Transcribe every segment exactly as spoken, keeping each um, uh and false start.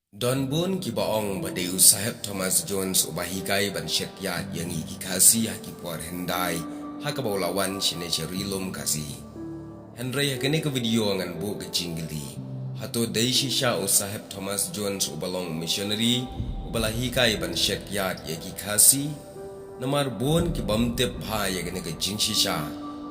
Don bun kiba ong ba dei u Saheb Thomas Jones uba hikai ban shet kiad ïa ngi ki Khasi ha ki por hyndai, ha kaba u la wan shane sha Ri Lum Khasi. Hynrei ha kane ka video ngan buh ka jingkylli. Hato dei shisha u Saheb Thomas Jones uba long missionary, uba la hikai ban shet kiad ïa ki Khasi? Namar bun ki bym tip bha ïa kane ka jingshisha,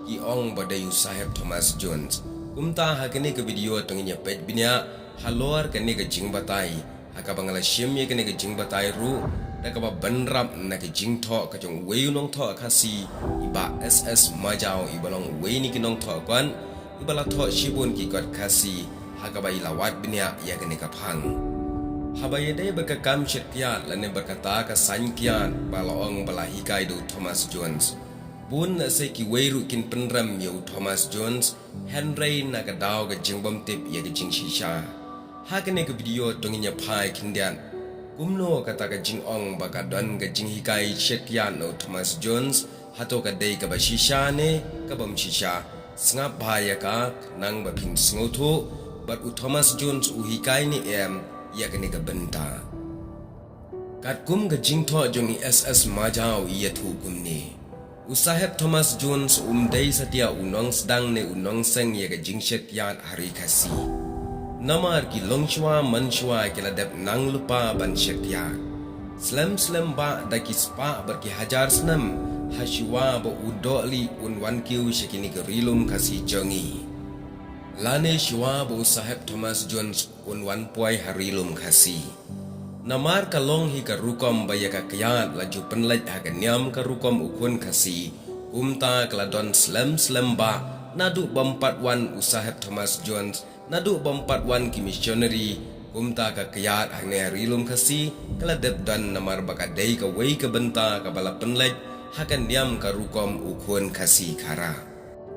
ki ong ba dei u Saheb Thomas Jones. Kumta ha kane ka video to ngin ïa peit bniah halor kane ka jingbatai, ha kaba nga la shim ïa kane ka jingbatai ruh da kaba bynrap na ka jingthoh ka jong uwei u nongthoh Khasi, i Bah S S Majaw, iba long uwei na ki nongthoh kot, iba la thoh shibun ki kot Khasi, ha kaba i la wad bniah ïa kane ka phang. Haba ïadei bad ka kam shet kiad lane bad kata ka saiñ kiad ba la ong ba la hikai da u Thomas Jones, bun na se kiwei ruh kin pynrem ïa u Thomas Jones, hynrei na ka daw ka jingbymtip ïa ka jingshisha. Ha kane ka video to ngin ïa phai khyndiat kumno kata ka jingong ba ka don ka jinghikai shet kiad na u Thomas Jones, hato ka dei kaba shisha ne ka bym shisha. Sngap bha ïa ka, khnang ba phin sngewthuh bad u Thomas Jones u hikai ne em ïa kane ka bynta. Katkum ka jingthoh jong i S S Majaw i ïathuh kumne: U Saheb Thomas Jones um dei satia u nongsdang ne u nongseng ïa ka jingshet kiad ha ri Khasi. Namar ki longshuwa manshuwa ki la dep nang lypa ban shet kiad. Slem slem bah da ki spah bad ki hajar snem hashuwa ba u dohlieh un wan kiew sha kine ki Ri Lum Khasi jong ngi, lane shuwa ba u Saheb Thomas Jones un wan poi ha Ri Lum Khasi. Namar ka long hi ka rukom ba ïa ka kiad la ju pynleit ha ka niam ka rukom u khun Khasi, kumta ka la don slem slem bah naduh bym pat wan u Saheb Thomas Jones, naduh bym pat wan ki missionary, kumta ka kiad hangne ha Ri Lum Khasi ka la dep don, namar ba ka dei kawei ka bynta kaba la pynleit ha ka niam ka rukom u khun Khasi Khara.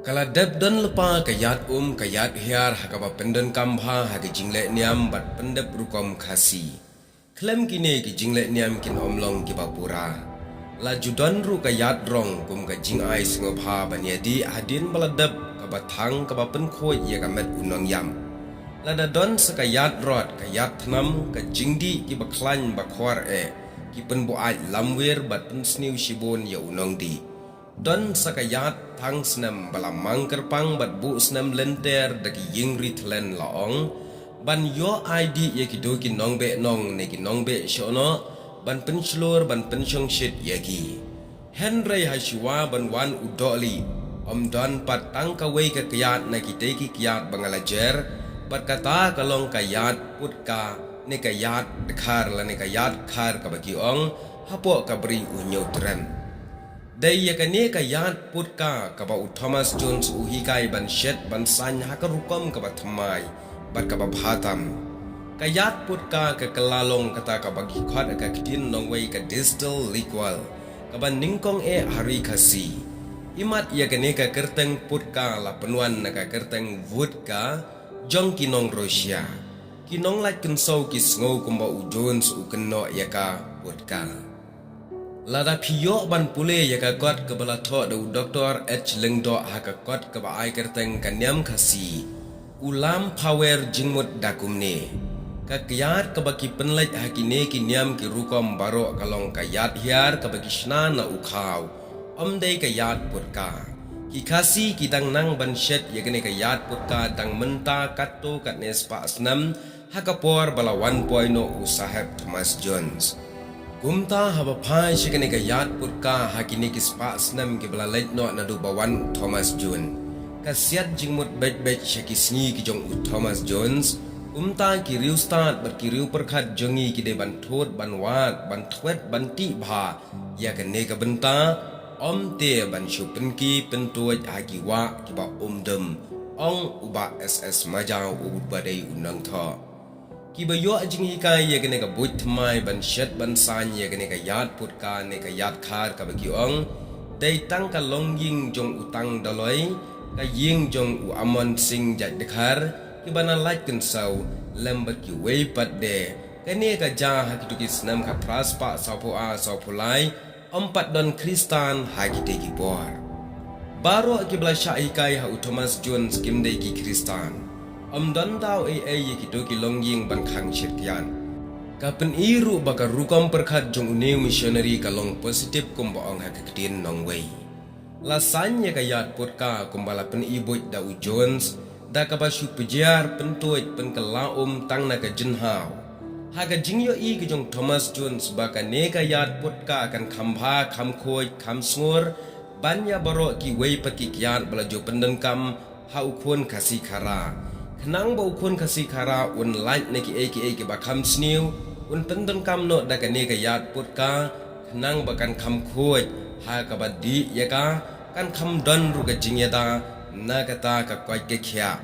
Ka la dep don lypa ka ïad um ka ïad hiar ha kaba pyndonkam bha ha ki jingleh niam bad pyndep rukom Khasi. Khlem kine ki jingleh niam kin ym long kiba pura. La ju don ruh ka ïad rong kum ka jingai sngewbha ban ïadih hadien ba la dep kaba thang kaba pynkhuid ïa ka met u nongïap. Lada don sa ka ïad rot, ka ïad thnam, ka jingdih kiba khlaiñ ba khwar eh, ki pynbuaid lamwir bad pynsniew shibun ïa u nongdih. Don sa ka ïad thang snem ba la mang kyrpang bad buh snem lynter da ki ïing ri thlen la ong, ban ïoh ai dih ïa kito ki nongbeh nong ne ki nongbeh shohnoh, ban pynshlur ban pynshongshit ïa ki. Hynrei hashuwa ban wan u dohlieh, ym don pat tang kawei ka kiad na kitei ki kiad ba nga la jer, bad kata ka long ka ïad putka ne ka ïad dkhar lane ka ïad khar kaba ki ong hapoh ka Bri u Hynñiewtrep. Dei ïa kane ka ïad putka kaba u Thomas Jones u hikai ban shet ban saiñ ha ka rukom kaba thymmai bad kaba bha tam. Ka ïad putka ka kylla long kata kaba ki khot ha ka ktien nongwei ka distil liquor, kaba nyngkong eh ha ri Khasi. Imat ïa kane ka kyrteng putka la pynwan na ka kyrteng vodka jong ki nong Russia. Ki nonglait kynsaw ki sngew kumba u Jones u kynnoh ïa ka putka. Lada phi ïoh ban pule ïa ka kot kaba la thoh da u Doktor H Lyngdoh ha ka kot kaba ai kyrteng Ka Niam Khasi, u lam phawer jingmut da kumne: Ka kiad kaba ki pynleit ha kine ki niam ki rukom baroh ka long ka ïad hiar kaba ki shna na u khaw, ym dei ka ïad putka. Ki Khasi ki dang nang ban shet ïa kane ka ïad putka dang mynta katto katne spah snem, ha ka por ba la wan poi noh u Saheb Thomas Jones. Kumta haba phai sha kane ka ïad putka ha kine ki spah snem kiba la leit noh naduh ba wan u Thomas Jones, ka siat jingmut beit beit sha ki sngi ki jong u Thomas Jones. Kumta ki riewstad bad ki riewpyrkhat jong ngi ki dei ban thut ban wad, ban thwet ban tih bha ïa kane ka bynta, ym te ban shu pynki pyntuid ha ki wah kiba um dum, ong u Bah S S Majaw uba dei u nongthoh. Kiba ïoh jinghikai ïa kane ka buit thymmai ban shet ban saiñ ïa kane ka ïad putka ne ka ïad khar kaba ki ong, dei tang ka longïing jong u Tang Doloi, ka ïing jong u Amon Singh Jaitdkhar, kiba na Laitkynsaw, lem bad kiwei pat de. Kane ka jia ha kito ki snem ka phra spah sawphew ar sawphew lai, ym pat don Khristan ha kite ki por. Baroh kiba la shah hikai ha u Thomas Jones kim dei ki Khristan. Ym don daw ei ei ïa kito ki longïing ban khang shet kiad. Ka pyni ruh ba ka rukom pyrkhat jong une u missionary ka long positive kumba ong ha ka ktien nongwei. La sain ïa ka ïad putka kumba la pyni buit da u Jones, da kaba shu pjiar pyntuid pynkylla um tang na ka jinghaw. Ha ka jingïohi ka jong Thomas Jones ba kane ka ïad putka kan kham bha, kham khuid, kham sngur ban ïa baroh kiwei pat ki kyiad ba la ju pyndonkam ha u khun Khasi Khara. Khnang ba u khun Khasi Khara un lait na kiei kiei kiba kham sniew, un pyndonkam noh da kane ka ïad putka, khnang ba kan kham khuid, ha kaba dih ïa ka, kan kham don ruh ka jingïada na kata ka koit ka khiah.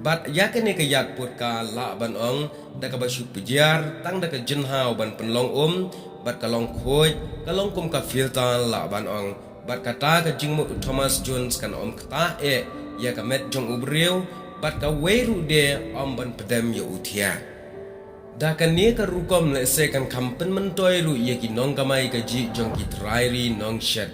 Bad ïa kane ka ïad putka lah ban ong, da kaba shu pjiar tang da ka jinghaw ban pynlong um, bad ka long khuid, ka long kum ka filter lah ban ong. Bad kata ka jingmut u Thomas Jones kan ym ktah eh ïa ka met jong u briew, bad kawei ruh de ym ban pdem ïa u thiah. Da kane ka rukom lehse kan kham pynmyntoi ruh ïa ki nongkamai kajih jong ki trai ri nongshet.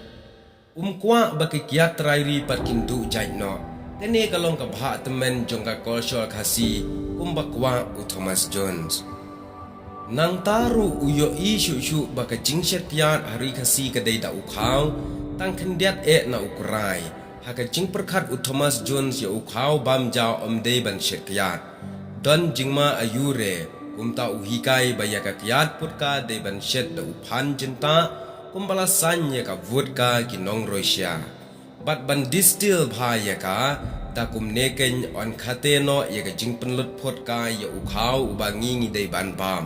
Um kwah ba ki kyiad trai ri pat kin duh jait noh. Kane ka long ka bhah tymmen jong ka kolshor Khasi, kumba kwah u Thomas Jones. Nangta ruh u ïohi shuh shuh ba ka jingshet kyiad ha ri Khasi ka dei da u khaw, tang khyndiat eh na u krai. Ha ka jingpyrkhat u Thomas Jones ïa u khaw bam jaw ym dei ban shet kyiad. Don jingma aiu re, kumta u hikai ba ïa ka kyiad putka dei ban shet da u phan jyntah, kumba la sain ïa ka vodka ki nong Russia. Bad ban distill bha ïa ka, da kumne keiñ yn khate noh ïa ka jingpynlut photka ïa u khaw uba ngi ngi dei ban bam.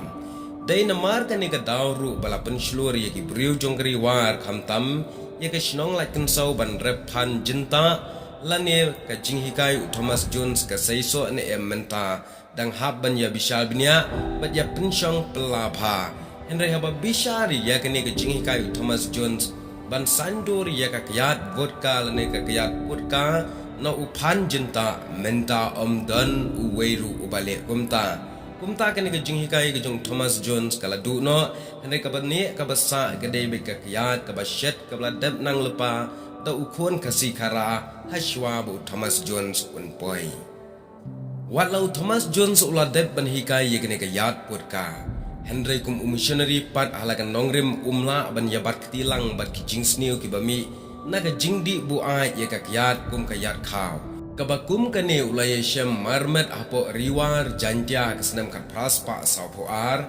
Dei namar kane ka daw ruh ba la pynshlur ïa ki briew jong ka Ri War khamtam ïa ka shnong Laitkynshew ban rep phan jyntah, lane ka jinghikai u Thomas Jones ka seisoh ne em mynta, dang hap ban ïa bishar bniah, bad ïa pynshong pylla bha. Hynrei haba bishar ïa kane ka jinghikai u Thomas Jones, ban saindur ïa ka kyiad vodka lane ka kyiad putka, na u phan jyntah, mynta ym don uwei ruh uba leh kumta. Kumta kane ka jinghikai ka jong Thomas Jones ka la duh noh, hynrei kaba neh kaba sah ka dei beit ka kyiad kaba shet kaba la dep nang lypa, da u khun Khasi Khara, hashwa ba u Thomas Jones un poi. Wat la u Thomas Jones u la dep ban hikai ïa kane ka ïad putka. Hynrei kum u missionary pat ha la ka nongrim um lah ban ïa bat kti lang bad ki jingsniew kiba mih, na ka jingdih buaid ïa ka kyiad kum ka ïad khaw. Kaba kum kane u la ïa shem marmet hapoh Ri War Jaintia ha ka snem khatphra spah sawphew ar.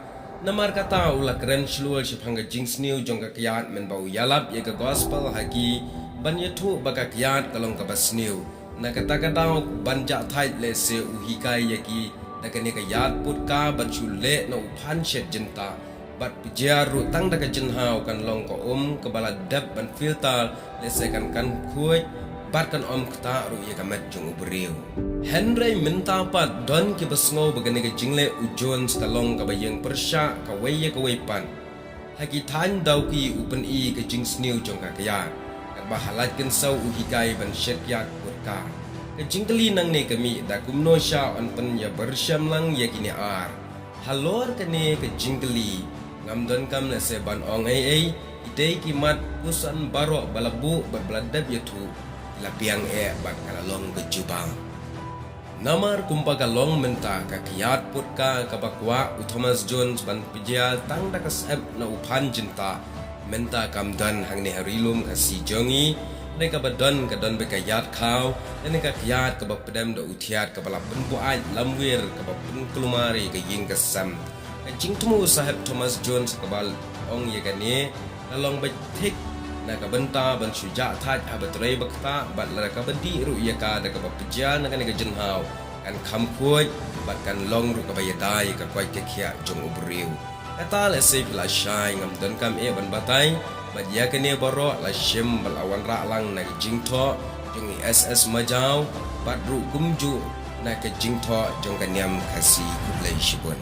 Namar kata u la kren shlur shaphang ka jingsniew jong ka kyiad mynba u ïalap ïa ka gospel ha ki ban ïathuh ba ka kyiad ka long kaba sniew. Na kata ka daw ban jah thait lehse u hikai ïa ki da kane ka ïad putka ban shu leh na u phan shet jyntah. Bad pjiar ruh tang da ka jinghaw kan long ka um kaba la dep ban filter lehse kan kan khuid bad kan ym ktah ruh ïa ka met jong u briew. Hynrei mynta pat don kiba sngew ba kane ka jingleh u Jones ka long kaba ïeng pyrshah kawei ïa kawei pat. Ha ki thaiñ Dawki u pyni ka jingsniew jong ka kyiad. Katba ha Laitkynshew u hikai ban shet kyiad putka. Ka jingkylli nangne ka mih da kumno sha yn pynïabyrsham lang ïa kine ar. Halor kane ka jingkylli, ngam donkam lehse ban ong ei ei, ki dei ki mat puson baroh ba la buh bad ba la dep ïathuh, ki la biang eh bad ka la long ka jubab. Namar kumba ka long mynta ka kyiad putka kaba kwah u Thomas Jones ban pynjia tang da ka syep na u phan jyntah. Mynta kam don hangne ha ri lum Khasi jong ngi, ne kaba don ka don bad ka ïad khaw, ne ka kyiad kaba pdem da u thiat kaba la pynbuaid lamwir kaba pynkulmar ïa ka ïing ka sem. Ka jingthmu u Saheb Thomas Jones kaba ong ïa kane, la long beit thik na ka bynta ban shu jah thait haba trei ba ktah, bad lada kaba dih ruh ïa ka da kaba pynjia na kane ka jingthaw, kan kham khuid, bad kan long ruh kaba ïada ïa ka koit ka khiah jong u briew. Kata lehse phi la shai, ngam donkam eh ban batai, bad ïa kane baroh la shim bad la wanrah lang na ka jingthoh jong i S S Majaw, bad ruh kumjuh na ka jingthoh jong ka Niam Khasi. Khublei shibun.